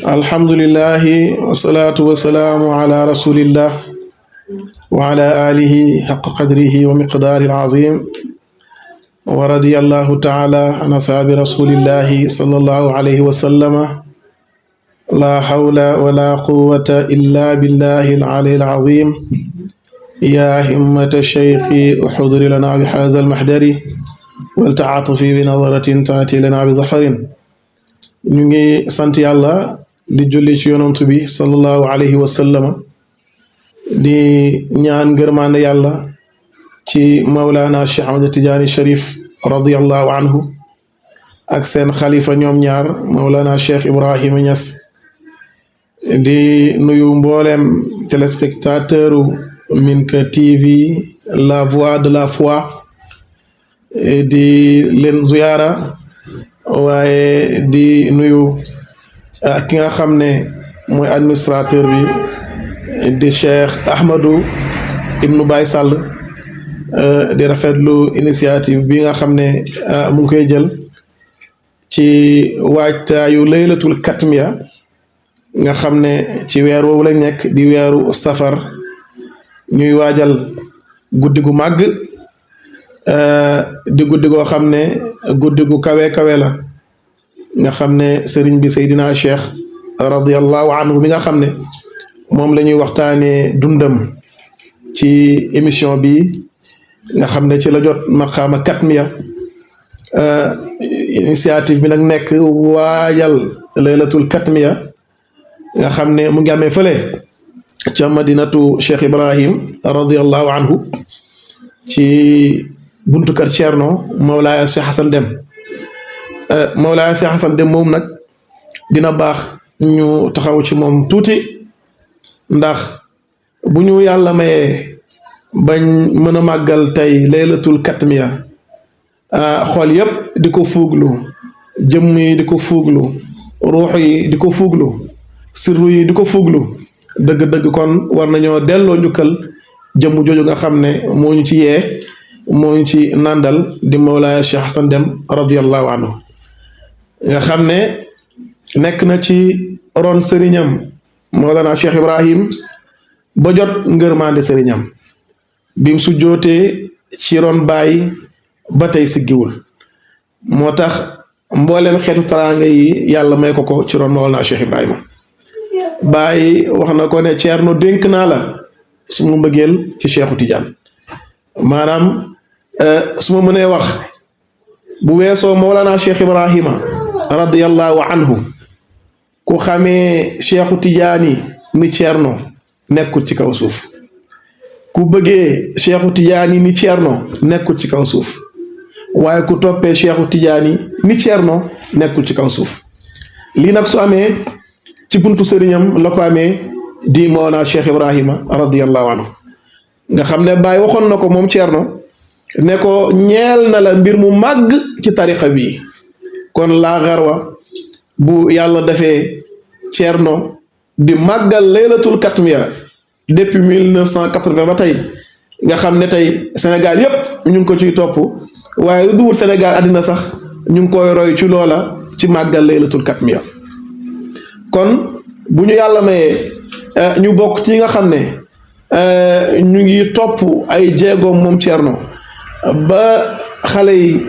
alhamdulillahi wasalaatu wasalaamu ala rasulillah wa ala alihi xaqa qadrihi wa miqdaari alazim wa radiyallahu taala an asaabi rasulillahi sallallahu alayhi wa sallama la hawla wala quwwata illa billahi alali alazim ya himmata cheikhi uxudri lana bi haza almahdari waltaatufi bi nadaratin taati lana bi zafarin. ñu ngi sant yàlla di julli ci yonantu bi sallallahu alayhi wa sallam di ñaan ngërmaande yàlla ci Mawlana Cheikh Ahmad Tidiane Cherif radiyallahu anhu ak seen xalifa ñoom ñaar Mawlana Cheikh Ibrahima Niass. di nuyu mboolem téléspectateur Minka TV la voix de la foi di leen ziyaara waaye di nuyu ki nga xam ne mooy administrateur bi di Cheikh Ahmadou Ibnu Baye Sall di rafetlu initiative bi nga xam ne mu ngi koy jël ci waajtaayu laylatul katmiya nga xam ne ci weer woowu lañ nekk di weeru safar ñuy waajal guddi gu màgg di guddi goo xam ne guddi gu kawe la nga xam ne sëriñ bi Seydina Cheikh radiyallahu anhu mi nga xam ne moom la ñuy waxtaanee dundam ci émission bi nga xam ne ci la jot maqaama katmiya. Initiative bi nag nekk waajal laylatul katmiya nga xam ne mu ngi amee fële ca madinatu Cheikh Ibrahim radiyallahu anhu ci buntu kër Thierno Mawlaaya Cheikh Hassan Deme. Mawlaaya Cheikh Hassan Deme moom nag dina baax ñu taxaw ci moom tuuti ndax bu ñu yàlla mayee bañ mën a màggal tey laylatul katmiya xol yëpp di ko fuuglu, jëmm yi di ko fuuglu, ruux yi di ko fuuglu, sirru yi di ko fuuglu dëgg-dëgg kon war nañoo delloo njukkal jëmm jooju nga xam ne moo ñu ci yee moo ñu ci nàndal di Mawlaaya Cheikh Hassan Deme radiyallahu anhu nga xam ne nekk na ci ron sëriñam Mawlana Cheikh Ibrahim ba jot ngërmaande sëriñam bim su jootee ci ron baay ba tey siggiwul moo tax mboolem xeetu taraanga yi yàlla may ko ci ron Mawlana Cheikh Ibrahima. Baay wax na ko ne Ceerno dénk naa la suma mbëggeel ci Cheikhu Tidiane maanaam su ma mënee wax bu weesoo Mawlana Cheikh Ibrahima radiyallahu anhu ku xamee Cheikhu Tidiane ni Ceerno nekkul ci kaw suuf ku bëggee Cheikhu Tidiane ni Ceerno nekkul ci kaw suuf waaye ku toppee Cheikhu Tidiane ni Ceerno nekkul ci kaw suuf. lii nag su amee ci buntu sëriñam la ko amee di Mawlana Cheikh Ibrahima radiyallahu anhu nga xam ne Baay waxoon na ko moom Ceerno ne ko ñeel na la mbir mu màgg ci tariqa bi kon laa garwa bu yàlla defee Ceerno di màggal laylatul katmiya depuis 1980 ba tey nga xam ne tey Sénégal yépp ñu ngi ko ciy topp waaye lu duwul Sénégal àddina sax ñu ngi koy roy ci loola ci màggal laylatul katmiya. kon bu ñu yàlla mayee ñu bokk ci nga xam ne ñu ngi topp ay jéegoom moom Ceerno ba xale yi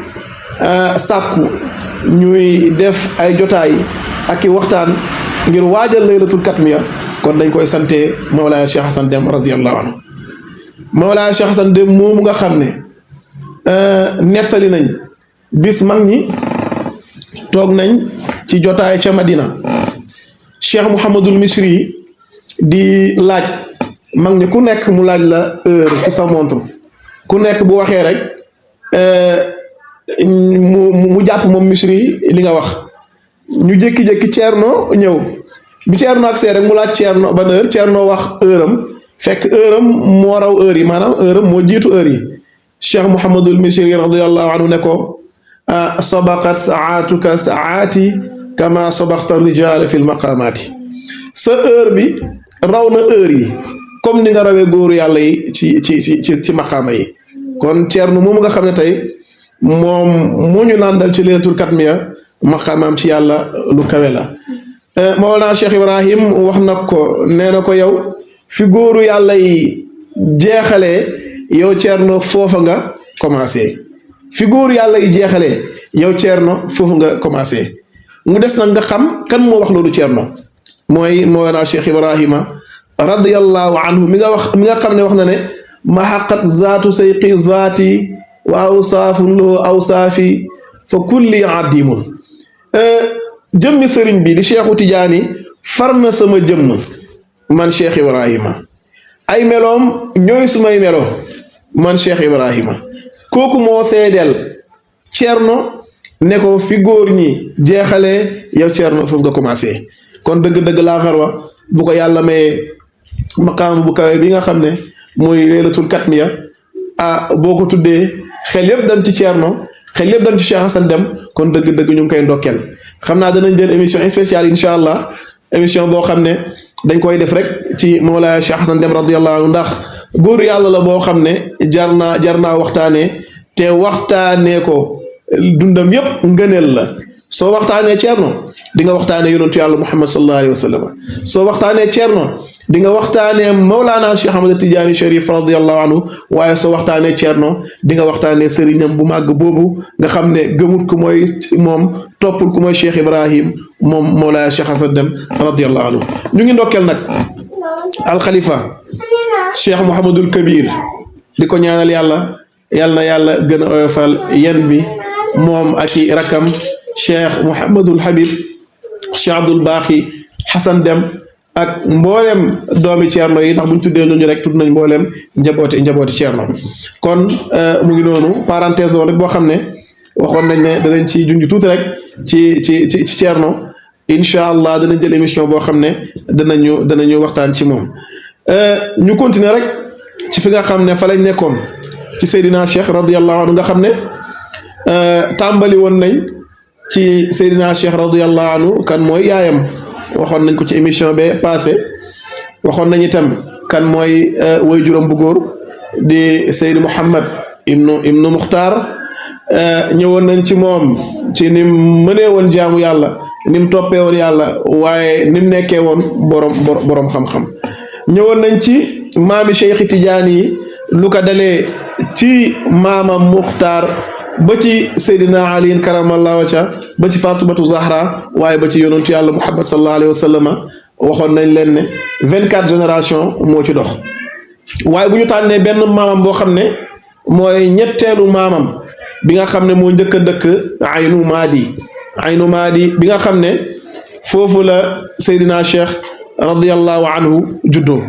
sàkku ñuy def ay jotaay ak i waxtaan ngir waajal laylatul katmiya kon dañ koy sante Mawlaaya Cheikh Hassan Deme radiyallahu anhu. Mawlaaya Cheikh Hassan Deme moomu nga xam ne nettali nañ bis mag ñi toog nañ ci jotaay ca Madina Cheikh Mouhamadul Misri di laaj mag ñi ku nekk mu laaj la heure ci sa montre ku nekk bu waxee rek mu jàpp moom Misri li nga wax ñu jékki-jékki Ceerno ñëw bi Ceerno ak see rek mu laaj Ceerno ban heure Ceerno wax heure am fekk heure am moo raw heure yi maanaam heure am moo jiitu heure yi Cheikh Mouhamadul Misri radiyallahu anhu ne ko sabaqat saatuka saati kama sabaqta rijala fil maqamati sa heure bi raw na heure yi comme ni nga rawee góoru yàlla yi ci maqaama yi kon Ceerno moom nga xam ne tey moom moo ñu nàndal ci laylatul katmiya maqaamaam ci yàlla lu kawe la Mawlana Cheikh Ibrahim wax na ko nee na ko yow fi góoru yàlla yi jeexalee yow Ceerno foofa nga commencé fi góoru yàlla yi jeexalee yow Ceerno foofu nga commencé mu des nag nga xam kan moo wax loolu Ceerno mooy Mawlana Cheikh Ibrahima radiyallahu anhu mi nga xam ne wax na ne ma xaqat zaatu sayqi zaati wa awsaafun loo awsaafi fa kulli addimun jëmmi sëriñ bi di Cheikhu Tijaani far na sama jëmm man Cheikh Ibrahima ay meloom ñooy sumay melo man Cheikh Ibrahima kooku moo seedeel Ceerno ne ko fi góor ñi jeexalee yow Ceerno foofu nga commencé kon dëgg-dëgg laa xarwa bu ko yàlla mayee maqaam bu kawe bi nga xam ne mooy leelatul katmiya boo ko tuddee xel yëpp dem ci Ceerno xel yëpp dem ci Cheikh Hassan Deme kon dëgg-dëgg ñu ngi koy ndokkeel xam naa danañ jël émission spéciale incha allah émission boo xam ne dañ koy def rek ci Mawlaaya Cheikh Hassan Deme radiyallahu anhu ndax góor yàlla la boo xam ne jar naa waxtaanee te waxtaanee ko dundam yëpp ngëneel la soo waxtaanee Ceerno di nga waxtaanee yonentu yàlla Muhammad sallallahu alayhi wa sallam soo waxtaanee Ceerno di nga waxtaanee Mawlaana Cheikh Ahmad Tijaani Sharif radiyallahu anhu waaye soo waxtaanee Ceerno di nga waxtaanee sëriñam bu màgg boobu nga xam ne gëmut ku mooy moom toppul ku mooy Cheikh Ibrahim moom Mawlaaya Cheikh Hassan Deme radiyallahu anhu ñu ngi ndokkeel nag alxalifa Cheikh Mouhamadul Kabir di ko ñaanal yàlla na yàlla gën a oyofal yen bi moom ak i rakam Cheikh Mouhamadul Habib Cheikh Abdul Baqi Hassan Deme ak mboolem doomi Ceerno yi ndax buñ tuddee ñooñu rek tudd nañ mboolem njabooti Ceerno kon mu ngi noonu parenthèse loolu rek boo xam ne waxoon nañ ne danañ ci junj tuuti rek ci Ceerno incha allah danañ jël émission boo xam ne danañu waxtaan ci moom ñu continuer rek ci fi nga xam ne fa lañ nekkoon ci Seydina Cheikh radiyallahu anhu nga xam ne tàmbali woon nañ ci Seydina Cheikh radiyallahu anhu kan mooy yaayam waxoon nañ ko ci émission be passé waxoon nañ itam kan mooy way juróom bu góor di Seydi Mouhammad ibnu Muxtaar ñëwoon nañ ci moom ci nim mënee woon jaamu yàlla nim toppee woon yàlla waaye nim nekkee woon borom xam-xam ñëwoon nañ ci maami Cheikh Tidiane yi lu ko dalee ci maamam Muxtaar ba ci Seydina Ali karamallahu wajha ba ci Fatumatu Zahra waaye ba ci yonentu yàlla Muhammad sallallahu alayhi wa sallam waxoon nañ leen ne 24 génération moo ci dox waaye bu ñu tànnee benn maamam boo xam ne mooy ñetteelu maamam bi nga xam ne moo njëkk a dëkk Aynu Maadi bi nga xam ne foofu la Seydina Cheikh radiyallahu anhu juddoo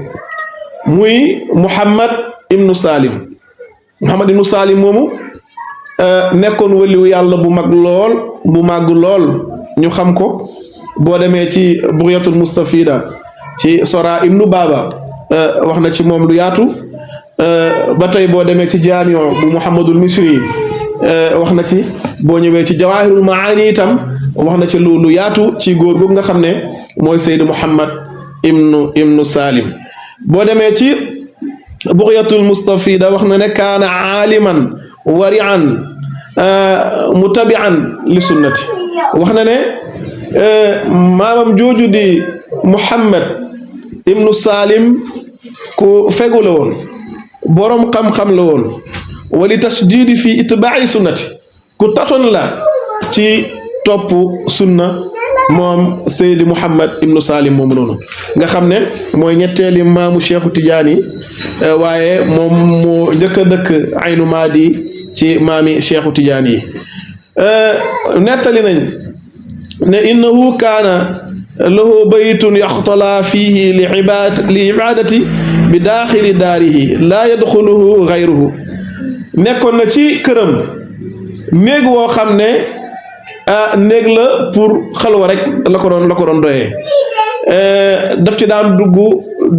muy Muhammad ibnu Salim moomu nekkoon waliwu yàlla bu màgg lool ñu xam ko boo demee ci Bughyatul Mustafida ci Sora ibnu Baba wax na ci moom lu yaatu ba tey boo demee ci Jaamiu bu Muhammadul Misri wax na ci boo ñëwee ci Jawahirul Maani itam wax na ci lu yaatu ci góor googu nga xam ne mooy Seydi Muhammad ibnu Salim boo demee ci Bughyatul Mustafida wax na ne kaana aaliman wari'an mutabi'an li sunnati wax na ne maamam jooju di Muhammad ibnu Salim ku fegu la woon boroom xam-xam la woon wali tasdidi fi itbaa'i sunnati ku tatoon la ci topp sunna moom Seydi Muhammad ibnu Salim moomu noonu nga xam ne mooy ñetteeli maamu Cheikhu Tidiane waaye moom moo njëkk a dëkk Aynu Maadi ci maami Cheikhu Tidiane yi nettali nañ ne innahu kaana lahu baytun yaxtala fihi li ibadati bi daaxili daarihi laa yadxuluhu gayruhu nekkoon na ci këram néeg woo xam ne néeg la pour xalwa rek la ko doon doyee daf ci daan dugg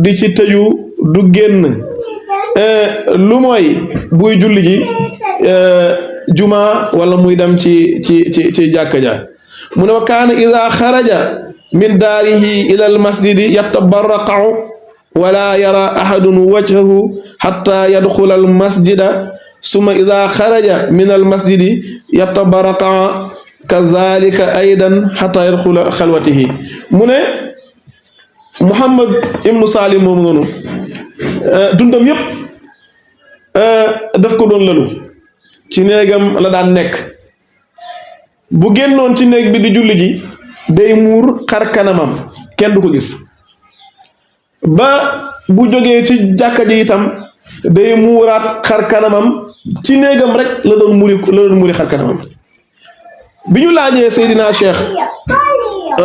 di ci tëju du génn lu mooy buy julli ji juma wala muy dem ci jàkka ja mu ne wa kaana ida xaraja min daarihi ila al masjidi yatabarraqu wala yara ahadun wajhahu xatta yadxula al masjida summa ida xaraja min al masjidi yatabarraqa kazalika aydan xata yadxula xalwatihi mu ne Muhammad ibnu Salim moomu noonu dundam yépp daf ko doon lalu ci néegam la daan nekk bu génnoon ci néeg bi di julli ji day muur xar kanamam kenn du ko gis ba bu jógee ci jàkka ji itam day muuraat xar kanamam ci néegam rek la doon muri xar kanamam bi ñu laajee Seydina Cheikh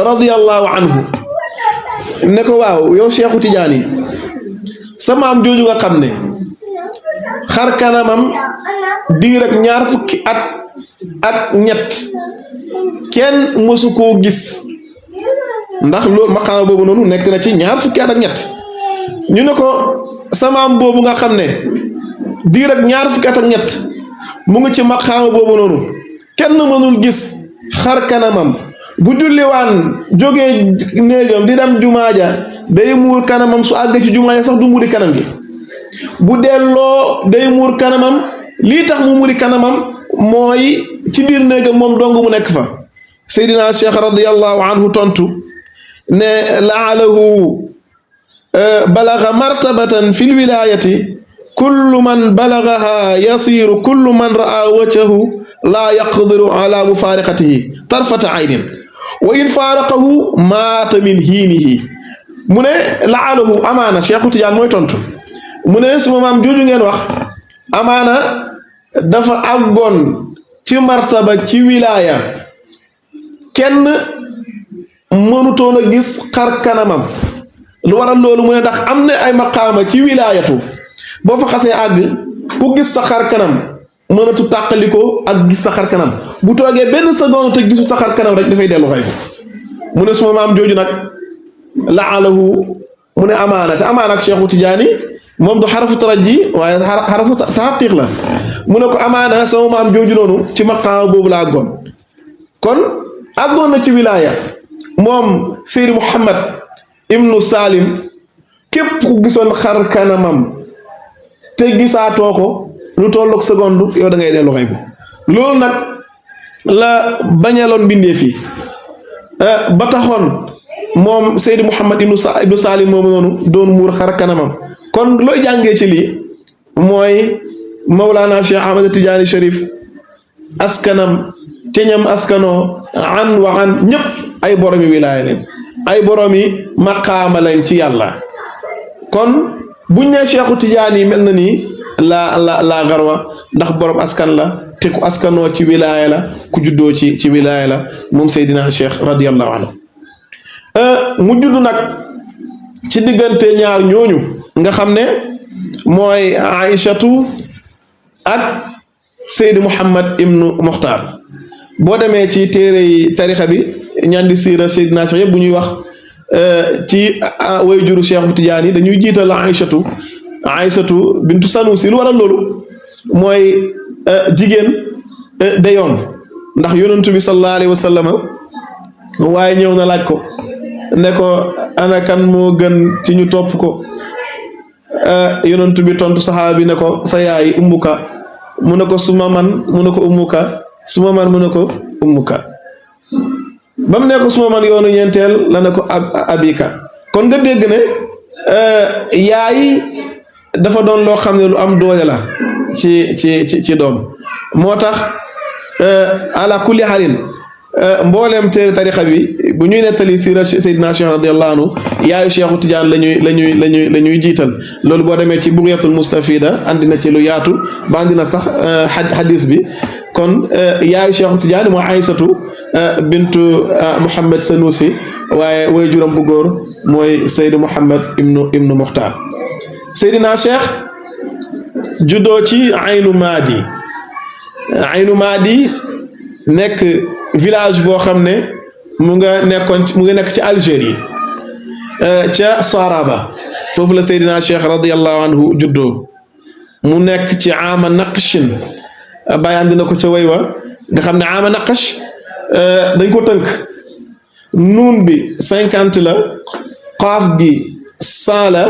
radiyallahu anhu ne ko waaw yow Cheikhu Tidiane sa maam jooju nga xam ne xar kanamam diir ak ñaar fukki at ak ñett kenn mësu koo gis ndax loolu maqaama boobu noonu nekk na ci ñaar fukki at ak ñett ñu ne ko sa maam boobu nga xam ne diir ak ñaar fukki at ak ñett mu ngi ci maqaama boobu noonu kenn mënul gis xar kanamam bu julliwaan jógee néegam di dem jumaaja day muur kanamam su àgg ci jumaaja sax du muri kanam gi bu delloo day muur kanamam lii tax mu muri kanamam mooy ci biir néegam moom dong mu nekk fa Seydina Cheikh radiyallahu anhu tontu ne laalahu balaga martabatan fi lwilayati kullu man balagaha yasiru kullu man raa wajhahu laa yaqdiru ala mufaariqatihi tarfata aynin wa in faaraqahu maata min hiinihi mu ne laalahu amaana Cheikhu Tidiane mooy tontu mu ne suma maam jooju ngeen wax amaana dafa àggoon ci martaba ci wilaaya kenn mënutoon a gis xar kanamam lu waral loolu mu ne ndax am na ay maqaama ci wilaayatu boo fa xasee àgg ku gis sa xar kanam mënatu tàqaliko ak gis sa xar kanam bu toogee benn seconde te gisu sa xar kanam rek dafay dellu xay mu ne suma maam jooju nag laalahu mu ne amaana te amaana ak Cheikhu Tidiane moom du xarafu taraji waaye xarafu taxaqiq la mu ne ko amaana sama maam jooju noonu ci maqaama boobu la àggoon kon àggoon na ci wilaaya moom Seydi Muhammad ibnu Salim képp ku gisoon xar kanamam te gisaatoo ko lu tollook seconde yow da ngay dellu xay bu loolu nag la bañaloon bindee fii ba taxoon moom Seydi Muhammad ibnu Salim moomu noonu doon muur xar kanamam kon looy jàngee ci lii mooy Mawlana Cheikh Ahmad Tidiane Cherif askanam teñam askanoo an wa an ñëpp ay boromi wilaaya leen ay boromi maqaama lañ ci yàlla kon buñ ne Cheikhu Tidiane yi mel na nii la garwa ndax borom askan la te ku askanoo ci wilaaya la ku juddoo ci wilaaya la moom Seydina Cheikh radiyallahu anhu mu judd nag ci diggante ñaar ñooñu nga xam ne mooy Aïchatu ak Seydi Muhammad ibnu Muxtaar boo demee ci téere yi tarixa bi ñaan di siira Seydina Cheikh yëpp bu ñuy wax ci way juru Cheikhu Tidiane yi dañuy jiital Aïchatu bintu Sanusi lu waral loolu mooy jigéen dayoon ndax yonentu bi sallallahu alayhi wa sallam waaye ñëw na laaj ko ne ko ana kan moo gën ci ñu topp ko yonentu bi tontu saxaaba bi ne ko sa yaay ummuka mu ne ko suma man mu ne ko ummuka suma man mu ne ko ummuka ba mu ne ko suma man yoonu ñeenteel la ne ko abika kon nga dégg ne yaay dafa doon loo xam ne lu am doole la ci doom moo tax ala kulli halin mbooleem téere tarixa bi bu ñuy nettali siira Seydina Cheikh radiyallahu anhu yaayu Cheikhu Tidiane la ñuy jiital loolu boo demee ci Bughyatul Mustafida andi na ci lu yaatu ba andi na sax hadis bi kon yaayu Cheikhu Tidiane mooy Aïsatu bintu Muhammad Sanusi waaye way juram bu góor mooy Seydi Muhammad ibnu Muxtaar Seydina Cheikh juddoo ci Aynu Maadi nekk village boo xam ne mu nga nekk ci Algérie ca Saraba foofu la Seydina Cheikh radiyallahu anhu juddoo mu nekk ci ama naqshin bàyyi andi na ko ca way wa nga xam ne ama naqash dañ ko tënk nuun bi 50 la qaaf gi 100 la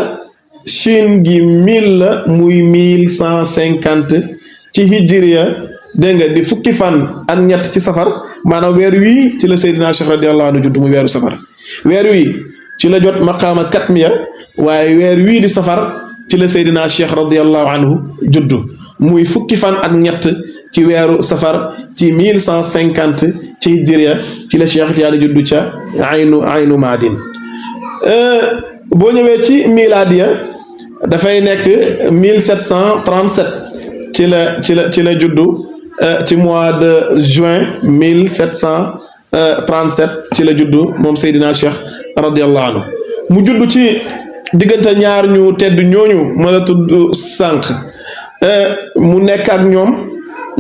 shin gi 1000 la muy 1150 ci hijriya dégg nga di fukki fan ak ñett ci safar maanaam weer wii ci la Seydina Cheikh radiyallahu anhu judd muy weeru safar weer wii ci la jot maqaama katmiya waaye weer wii di safar ci la Seydina Cheikh radiyallahu anhu judd muy fukki fan ak ñett ci weeru safar ci 1150 ci hijriya ci la Cheikh Tidiane juddu ca aynu maadin boo ñëwee ci miladiya dafay nekk 1737 ci la juddu ci mois de juin 1737 ci la juddu moom Seydina Cheikh radiyallahu anhu mu juddu ci diggante ñaar ñu tedd ñooñu ma la tudd sànq mu nekk ak ñoom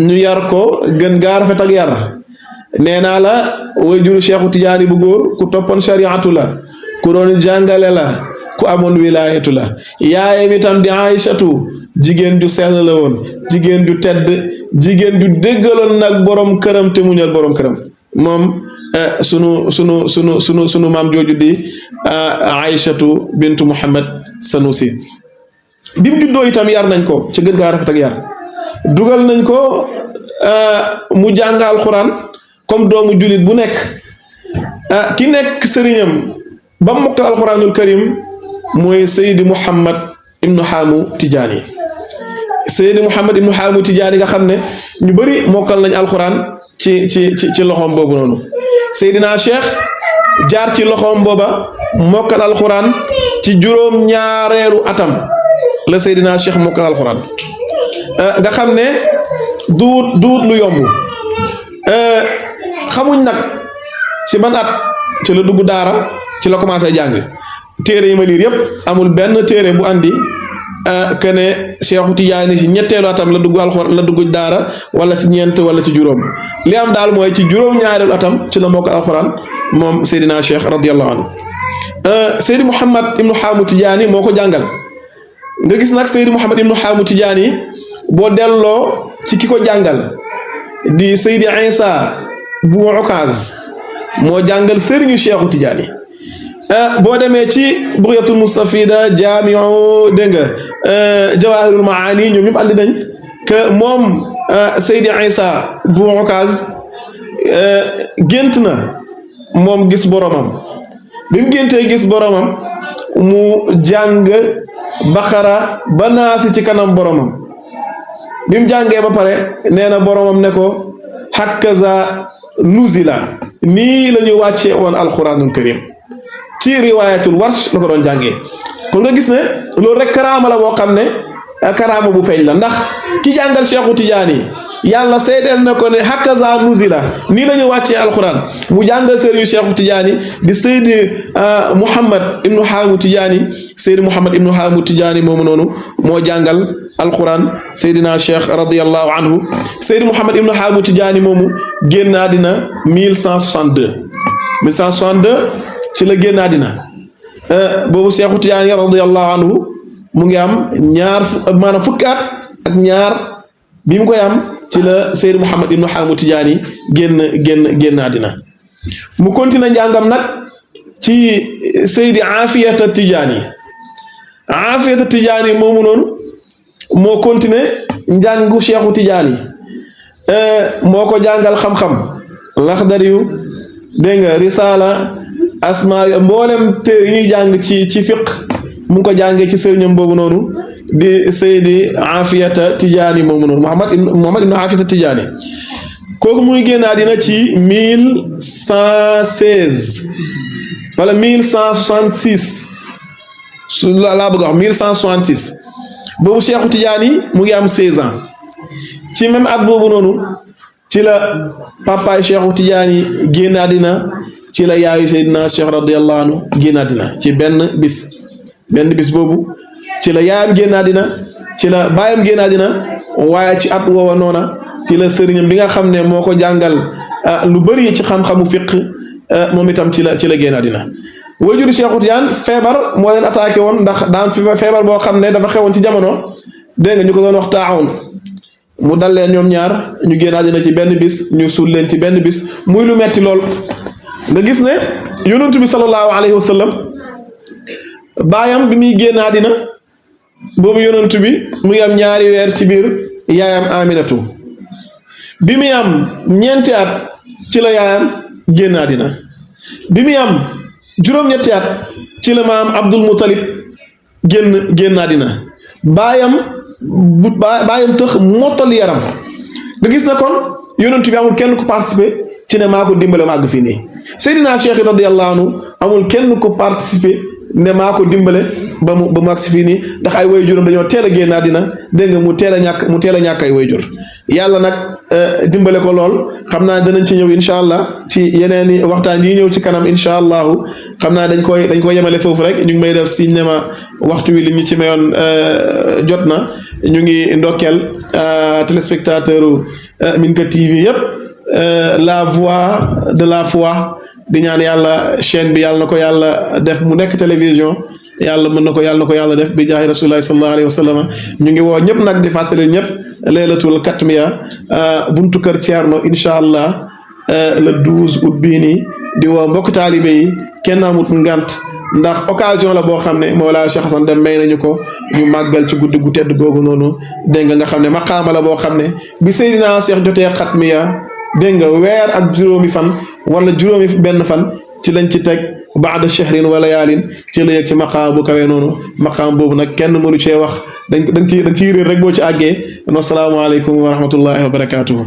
ñu yar ko gën gaa rafet ak yar nee naa la way juru Cheikhu Tidiane bu góor ku toppoon shariatu la ku doon jàngale la ku amoon wilaayatu la yaayam itam di Aïchatu jigéen ju sell la woon jigéen ju tedd jigéen ju déggaloon nag borom këram te muñal borom këram moom sunu maam jooju di Aïchatu bintu Muhammad Sanusi bi mu juddoo itam yar nañ ko ci gën gaa rafet ak yar dugal nañ ko mu jàng alxuraan comme doomu jullit bu nekk ki nekk sëriñam ba mokkal alxuraanul karim mooy Seydi Muhammad ibnu Xaamu Tijaani Seydi Muhammad ibnu Xaamu Tijaani nga xam ne ñu bëri mokkal nañ alxuraan ci loxoom boobu noonu Seydina Cheikh jaar ci loxoom booba mokkal alxuraan ci juróom-ñaareelu atam la Seydina Cheikh mokkal alxuraan nga xam ne duut lu yomb xamuñ nag ci ban at ci la dugg daara ci la commencé jàng téere yi ma liir yëpp amul benn téere bu andi que ne Cheikhu Tidiane ci ñetteelu atam la dugg alxuraan la dugg daara wala ci ñeent wala ci juróom li am daal mooy ci juróom-ñaareelu atam ci la mokkal alxuraan moom Seydina Cheikh radiyallahu anhu Seydi Muhammad ibnu Xaamu Tidiane moo ko jàngal nga gis nag Seydi Muhammad ibnu Xaamu Tidiane boo delloo ci ki ko jàngal di Seydi Isa bu Ukaz moo jàngal sëriñu Cheikhu Tidiane boo demee ci Bughyatul Mustafida jaamiu dégg nga Jawahirul Maani ñoom ñëpp andi nañ que moom Seydi Isa bu Ukaz gént na moom gis boromam bi mu géntee gis boromam mu jàng Baqara ba Naasi ci kanam boromam bi mu jàngee ba pare nee na boromam ne ko hakaza nuzila nii la ñu wàccee woon alquranul karim ci riwaayatul Warsh la ko doon jàngee kon nga gis ne loolu rek karaama la boo xam ne karaama bu feeñ la ndax ki jàngal Cheikhu Tidiane yàlla seedeel na ko ne hakaza nuzila nii la ñu wàccee alquran mu jàngal sëriñu Cheikhu Tidiane di Seydi Muhammad ibnu Xaamu Tidiane Seydi Muhammad ibnu Xaamu Tidiane moomu noonu moo jàngal alquran Seydina Cheikh radiyallahu anhu Seydi Muhammad ibnu Xaamu Tidiane moomu génn àddina 1162 ci la génn àddina boobu Cheikhu Tidiane radiyallahu anhu mu ngi am maanaam fukki at ak ñaar bi mu koy am ci la Seydi Muhammad ibnu Xaamu Tidiane génn àddina mu continue njàngam nag ci Seydi Afiyata Tidiane moomu noonu moo continue njàngu Cheikhu Tidiane moo ko jàngal xam-xam Laxdariyu dégg nga Risaala asmaa mboolem téere yi ñuy jàng ci fiq mu ngi ko jàngee ci sëriñam boobu noonu di Seydi Afiyata Tidiane moomu noonu Muhammad ibnu Afiyata Tidiane kooku muy génn àddina ci 1116 wala 1166 su laa bëgg a wax 1166 boobu Cheikhu Tidiane mu ngi am 16 ans ci même at boobu noonu ci la papaay Cheikhu Tidiane génn àddina ci la yaayu Seydina Cheikh radiyallahu anhu génn àddina ci benn bis boobu ci la yaayam génn àddina ci la baayam génn àddina waaye ci at woowa noona ci la sëriñam bi nga xam ne moo ko jàngal lu bëri ci xam-xamu fiq moom itam ci la génn àddina wajuru Cheikhu Tidiane feebar moo leen attaqué woon ndax daan fi feebar boo xam ne dafa xewoon ci jamono dégg nga ñu ko doon wax taawun mu dal leen ñoom ñaar ñu génn àddina ci benn bis ñu suul leen ci benn bis muy lu metti lool nga gis ne yonent bi sallallahu alayhi wa sallam baayam bi muy génn àddina boobu yonent bi mu ngi am ñaari weer ci biir yaayam Aminatu bi muy am ñeenti at ci la yaayam génn àddina bi muy am juróom-ñetti at ci la maam Abdul Muttalib génn àddina baayam tëx mottali yaram nga gis na kon yonent bi amul kenn ku participer ci ne maa ko dimbale ma àgg fii nii Seydina Cheikh radiyallahu anhu amul kenn ku participer ne maa ko dimbale ba mu àgg si fii nii ndax ay waajuram dañoo teel a génn àddina dégg nga mu teel a ñàkk ay waajur yàlla nag dimbale ko lool xam naa danañ ci ñëw incha allah ci yeneen i waxtaan yi ñëw ci kanam incha allahu xam naa dañ koy yemale foofu rek ñu ngi may def signe ne ma waxtu wi li ñu ci mayoon jot na ñu ngi ndokkeel téléspectateur Minka TV yëpp la voix de la foi di ñaan yàlla chaîne bi yàlla na ko yàlla def mu nekk télévision yàlla mën na ko yàlla def bi jaahi rasulillahi sallallahu alayhi wa sallam ñu ngi woo ñëpp nag di fàttali ñëpp laylatul katmiya buntu kër Thierno incha allah le 12 août bii nii di woo mbokk taalibe yi kenn amut ngant ndax occasion la boo xam ne Mawlaa Cheikh Hassan Deme may nañu ko ñu màggal ci guddi gu tedd googu noonu dégg nga xam ne maqaama la boo xam ne bi Seydina Cheikh jotee xatmiya dégg nga weer ak juróomi fan wala juróomi benn fan ci lañ ci teg baada shahrin wa layaalin ci la yëg ci maqaam bu kawee noonu maqaam boobu nag kenn mënu cee wax dañ ciy réer rek boo ci àggee. Assalaamu aleykum wa rahmatullahi wa barakaatuhu.